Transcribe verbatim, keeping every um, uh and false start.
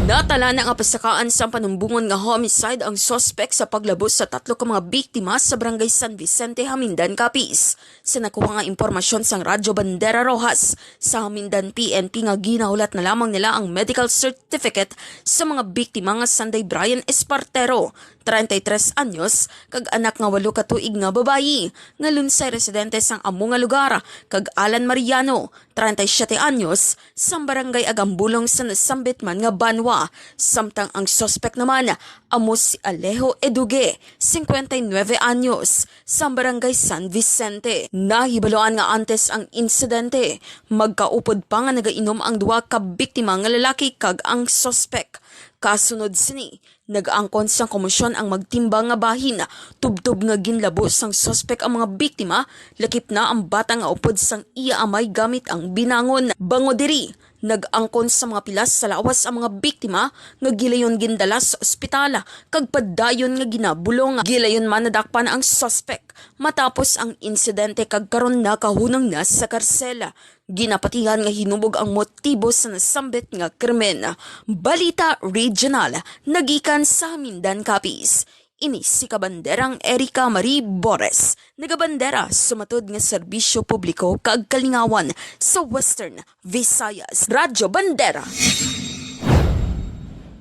Natala na nga pasakaan sang panumbongon nga homicide ang suspek sa paglabo sa tatlo ka mga biktima sa Barangay San Vicente, Hamindan, Capiz. Sa nakuha nga impormasyon sang Radyo Bandera Roxas sa Hamindan P N P nga ginahulat na lamang nila ang medical certificate sa mga biktima nga sanday Brian Espartero, treinta y tres anyos, kag anak nga walo ka tuig nga babayi, nga lunsay residente sang amo nga lugar, kag Alan Mariano, treinta y siete anyos, sang Barangay Agambulong sa nasambit man nga banwa, samtang ang suspek naman amo si Alejo Edugue, cincuenta y nueve anyos, sang Barangay San Vicente. Nahibaluan nga antes ang insidente, magkaupod pa nga nagainom ang duha ka biktima nga lalaki kag ang suspek. Kasunod sini, nag-angkon sang komosyon ang magtimbang nga bahin, tubtob nga ginlabo sang suspek ang mga biktima, lakip na ang bata nga upod sang iya amay gamit ang binangon. Bangod diri, nag-angkon sa mga pilas sa lawas ang mga biktima nga gilayon gindala sa ospital kag padayon nga ginabulong. Gilayon man nadakpan ang suspek matapos ang insidente kag karon nakahunong na sa karsel. Ginapatihan nga hinubog ang motibo sa nasambit nga krimen. Balita Regional, nagikan sa Hamindan, Capiz. Ini si Kabanderang Erica Marie Bores, nagabandera sa matod nga serbisyo publiko kag kalingawan sa Western Visayas. Radyo Bandera.